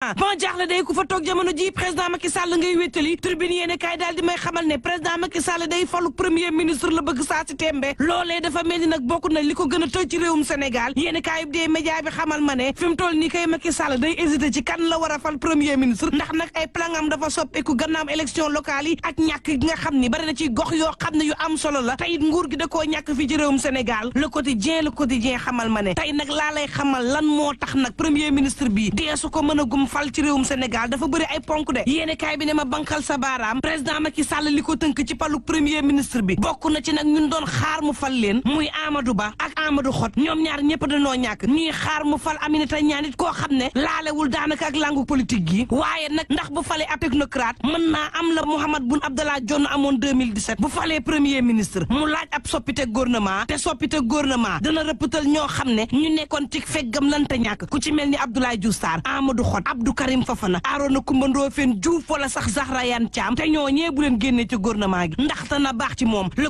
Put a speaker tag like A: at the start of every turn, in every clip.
A: gouvernement ban jaaxle day ku fa toog jamono ji président Macky Sall ngay wéttali tribune yéene kaay daal di may xamal ne président Macky Sall day falu premier ministre la bëgg saa si tembe loolee dafa mel ni nag bokk na li ko gën a tëj ci réewum Sénégal yéene kaay bi dee média bi xamal ma ne fi mu toll nii kay Macky Sall day hésité ci kan la war a fal premier ministre ndax nag ay plangam dafa soppeeku gannaaw élection locale yi ak ñàkk gi nga xam ni bari na ci gox yoo xam ne yu am solo la tey nguur gi da koo ñàkk fii ci réewum Sénégal le quotidien xamal ma ne tey nag laa lay xamal lan moo tax nag premier ministre bi deesu ko mën a gum fal ci réewum Sénégal dafa bëri ay ponk de yéene kaay bi ne ma bankal sa baaraam président Macky Sall li ko tënk ci paluk premier ministre bi bokk na ci nag ñun doon xaar mu fal leen muy Amadou Ba ak Amadou Xot ñoom ñaar ñëpp dañoo ñàkk ñuy xaar mu fal Aminata Ñaan it koo xam ne laalewul daanaka ak langu politique gi waaye nag ndax bu falee ab technocrate mën naa am la Mahammed Boun Abdallah Dionne amoon 2017 bu falee premier ministre mu laaj ab soppite gouvernement te soppite gouvernement dana rëppatal ñoo xam ne ñu nekkoon ci feggam lanta ñàkk ku ci mel ni Abdoulaye Diouf Sarr Amadou Xot Abdou Karim Fofana Arona Coumba Ndoffène Diouf wala sax Zahra Iyane Thiam te ñoo ñee bu leen génnee ci gouvernement gi ndax dana baax ci moom le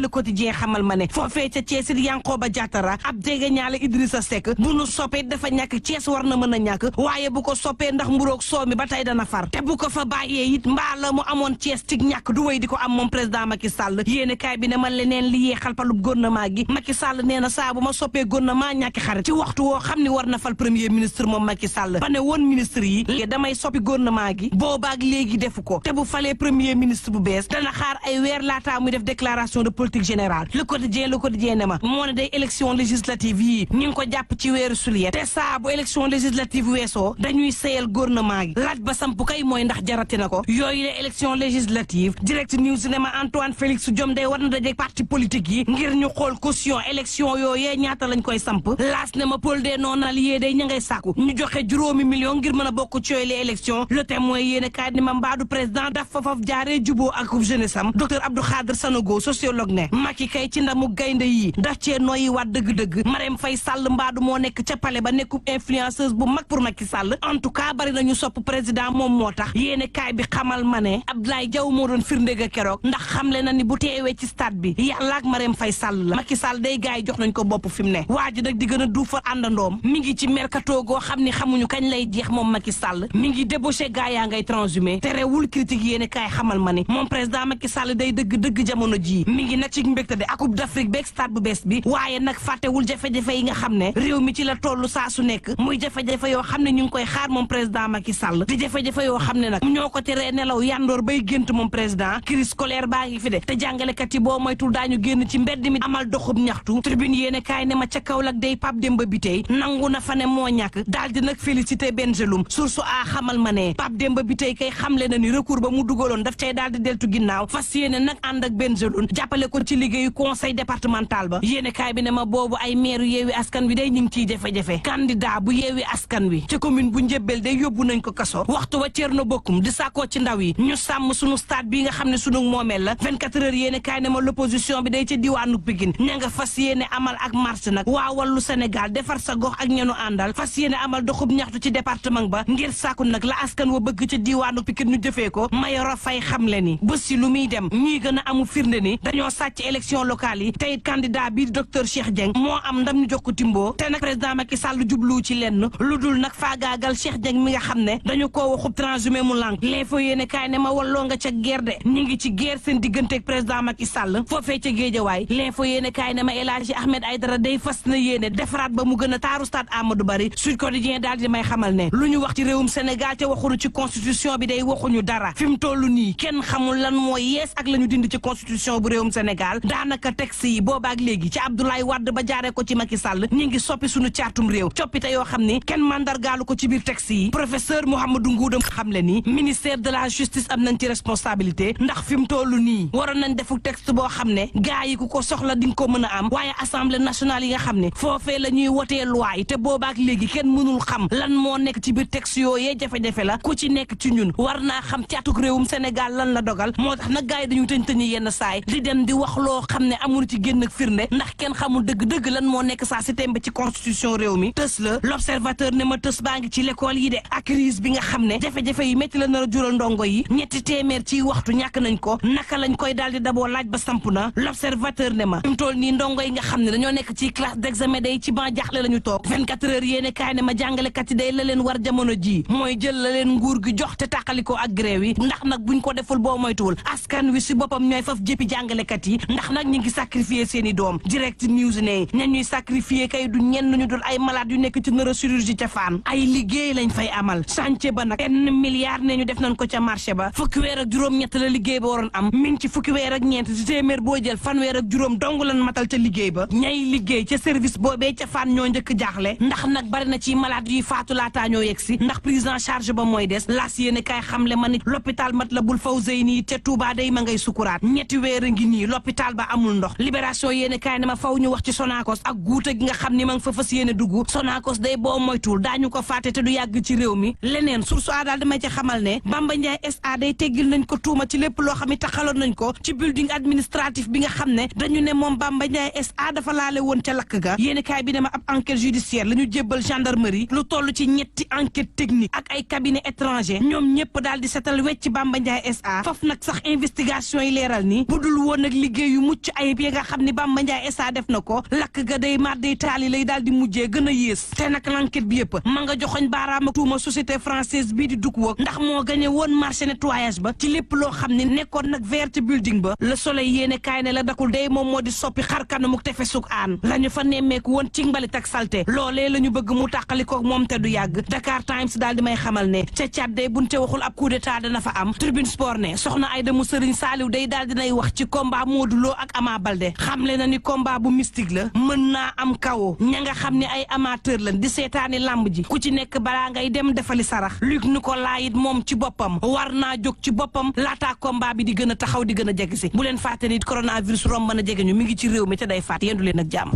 A: quotidien xamal ma ne foofee ca Thiès it Yankhoba Diattara ab jege ñaale Idrissa Seck bu nu soppee dafa ñàkk Thiès war na mën a ñàkk waaye bu ko soppee ndax mburoog soo mi ba tey dana far te bu ko fa bàyyee it mbaa la mu amoon Thiès ci ñàkk du wéy di ko am moom président Macky Sall yéene kaay bi ne man leneen li yeexal palub gouvernement gi Macky Sall nee na saa bu ma soppee gouvernement ñàkki xarit ci waxtu woo xam ni war na fal premier ministre moom Macky Sall ba ne woon ministre yi damay soppi gouvernement gi boobaak léegi defu ko te bu falee premier ministre bu bees dana xaar ay weer laataa muy def déclaration de politique générale le quotidien ne ma moo ne day élection législative yi ñu ngi ko jàpp ci weeru juillet te saa bu élection législative weesoo dañuy seyal gouvernement gi laaj ba samp kay mooy ndax jarati na ko yooyu la élection législative direct news ne ma Antoine Félix Diome day war na daje parti politique yi ngir ñu xool caution élection yooyee ñaata lañ koy samp laas ne ma pôle des non alliés day ña ngay sàkku ñu joxe juróomi million ngir mën a bokk ci yooyu les élections le témoin yéene kaay ni ma mbaadu président daf fafaf jaaree juboo ak jeunesse am docteur Abdou Khadre Sanogo sociologue ne Macky kay ci ndamu gaynde yi daf cee nooyi waat dëgg-dëgg Marème Faye Sall mbaadu moo nekk ca palais ba nekkub influenceuse bu mag pour Macky Sall en tout cas bari nañu sopp président moom moo tax yéene kaay bi xamal ma ne Abdoulaye Diaw moo doon firnde ga keroog ndax xamle na ni bu teewee ci stade bi yàlla ak Marème Faye Sall la Macky Sall day gaay jox nañ ko bopp fi mu ne waa ji nag di gën a duufal àndandoom mi ngi ci mercato goo xam ni xamuñu kañ lay jeex moom Macky Sall mi ngi débauché gaa yaa ngay transhumé terewul critique yéene kaay xamal ma ne moom président Macky Sall day dëgg jamono ji mi ngi nag ci mbégte de ak Coupe d'Afrique beeg stade bu bees bi waaye nag fàttewul jafe-jafe yi nga xam ne réew mi ci la tollu saa su nekk muy jafe-jafe yoo xam ne ñu ngi koy xaar moom président Macky Sall di jafe-jafe yoo xam ne nag ñoo ko teree nelaw yandoor bay gént moom président crise scolaire baa ngi fi de te jàngalekat yi boo moytul daañu génn ci mbedd mi amal doxub ñaxtu tribune yéene kaay ne ma ca Kaolack day Pape Demba Bitèye nangu na fa ne moo ñàkk daal di nag félicité Bengelum source a xamal ma ne Pape Demba Bitèye kay xamle na ni recours ba mu dugaloon daf cay daal di deltu ginnaaw fas yéene nag ànd ak Bengelum jàppale ko ci liggéeyu conseil départemental ba yéene kaay bi ne ma boobu ay maire yeewi askan wi day ñu ngi ciy jafe-jafe candidat bu yeewi askan wi ci commune bu Njëbbel day yóbbu nañ ko kaso waxtu wa Thierno Bocoum di sàkkoo ci ndaw yi ñu sàmm sunu stade bi nga xam ne sunu moomeel la 24 heures yéene kaay ne ma l'opposition bi day ca diwaanu Pikine ña nga fas yéene amal ak marche nag waa Wallu Sénégal defar sa gox ak ñenu àndal fas yéene amal doxub ñaxtu ci département ba ngir sàkku nag la askan wa bëgg ca diwaanu Pikine ñu jëfee ko Mayoro Faye xamle ni bés si lu muy dem ñuy gën a amu firnde ni dañoo sàcc élection locale yi tey candidat bi docteur Cheikh Dieng moo am ndam ñu jox ko timboo te nag président Macky Sall jublu ci lenn lu dul nag faagaagal Cheikh Dieng mi nga xam ne dañu koo waxub transhumé mu lànk l'info yéene kaay ne ma walloo nga ca guerre de ñi ngi ci guerre seen digganteeg président Macky Sall foofee ca Géejawaay l'info yéene kaay ne ma El Hadji Ahmed Aïdara day fas na yéene defaraat ba mu gën a taaru stade Amadou Barry Sud Quotidien daal di may xamal ne lu ñu wax ci réewum Sénégal te waxuñu ci constitution bi day waxuñu dara fi mu toll nii kenn xamul lan mooy yees ak la ñu dindi ci constitution bu réewum Sénégal daanaka texte yi boobaak léegi ci Abdoulaye Wade ba jaaree ko ci Macky Sall ñi ngi soppi suñu caatum réew coppite yoo xam ni kenn mandargaalu ko ci biir texte yi professeur Mouhamadou Ngouda xam le ni ministère de la justice am nañ ci responsabilité ndax fi mu toll nii waroon nañ defu texte boo xam ne gaa yi ku ko soxla di nga ko mën a am waaye assemblée nationale yi nga xam ne foofee la ñuy wotee loi yi te boobaak léegi kenn mënul xam lan moo nekk ci biir texte yooyee jafe-jafe la ku ci nekk ci ñun war naa xam caatuk réewum Sénégal lan la dogal moo tax nag gaa yi dañu tëñ yenn saay di dem di wax loo xam ne amul ci génn ak firnde ndax kenn xamul dëgg-dëgg lan moo nekk saa si tembe ci constitution réew mi tës la l'observateur ne ma tës baa ngi ci l'école yi de ak crise bi nga xam ne jafe-jafe yi métti la nar a jural ndongo yi ñetti téeméer ci waxtu ñàkk nañ ko naka lañ koy daal di daboo laaj ba samp na l'observateur ne ma fi mu toll nii ndongo yi nga xam ne dañoo nekk ci classe d'examen day ci ban jaaxle la ñu toog 24 heures yéene kaay ne ma jàngalekat yi day la leen war jamono ji mooy jël la leen nguur gi jox te tàqalikoo ak grève yi ndax nag buñ ko deful boo moytuwul askan wi si boppam ñooy faf jëppi jàngalekat yi ndax nag ñu ngi sacrifier seeni doom direct news ne ña ñuy sacrifier kay du ñenn ñu dul ay malade yu nekk ci neurochirurgie ca Fann ay liggéey lañ fay amal chantier ba nag 1 milliard ne ñu def nañ ko ca marché ba fukki weer ak juróom-ñett la liggéey ba waroon am mi ngi ci fukki weer ak ñeent ci téeméer boo jël fanweer ak juróom dong lan matal ca liggéey ba ñay liggéey ca service boobee ca Fann ñoo njëkk jaaxle ndax nag bari na ci malade yuy faatu laataa ñoo yegg si ndax prise en charge ba mooy des laas yéene kay xamle ma ni l'hôpital Matlaboul Fawzeyni te Touba day ma ngay sukuraat ñetti weer a ngi nii l'hôpital ba amul ndox libération yéene kay ne ma faw ñu wax ci Sonacos ak guuta gi nga xam ni ma nga fa fas yéene dugg Sonacos day boo moytuwul daañu ko fàtte te du yàgg ci réew mi leneen source a daal damay ci xamal ne Bamba Ndiaye SA day teggil nañ ko tuuma ci lépp loo xam ne taxaloon nañ ko ci building administratif bi nga xam ne dañu ne moom Bamba Ndiaye SA dafa laale woon ca lakk ga yéene kaay bi ne ma ab enquête judiciaire la ñu jébbal gendarmerie lu toll ci ñetti enquête technique ak ay cabinet étranger ñoom ñëpp daal di setal wecc Bamba Ndiaye SA faf nag sax investigation yi leeral ni budul woon nag liggéey yu mucc ayib yi nga xam ni Bamba Ndiaye SA def na ko lakk ga day mar day taali lay daal di mujjee gën a yées te nag l'enquête bi yëpp ma nga joxoñ baaraama tuuma société française bii di Ducwo ndax moo gagné woon marché nettoyage ba ci lépp loo xam ne nekkoon nag vert building ba Le Soleil yéene kaay ne la dakul day moom moo di soppi xar kanamu tefesug aan la ñu fa nemmeeku woon ci mbalit ak salte loolee la ñu bëgg mu tàqaliko moom te du yàgg Dakar Times daal di may xamal ne ca Tchad day bunte waxul ab coup d'état dana fa am Tribune Sport ne soxna Aïda mu Serigne Saliou day daal dinay wax ci combat Modou Lo ak Ama Baldé xamle na ni combat bu mystique la mën naa am kawo ña nga xam ne ay amateur lañ di seetaani lamb ji ku ci nekk balaa ngay dem defali sarax Luc Nicolaï it moom ci boppam war naa jóg ci boppam laataa combat bi di gën a taxaw di gën a jege si bu leen fàtte nit coronavirus romb na jege ñu mi ngi ci réew mi te day faat yendu leen ak jàmm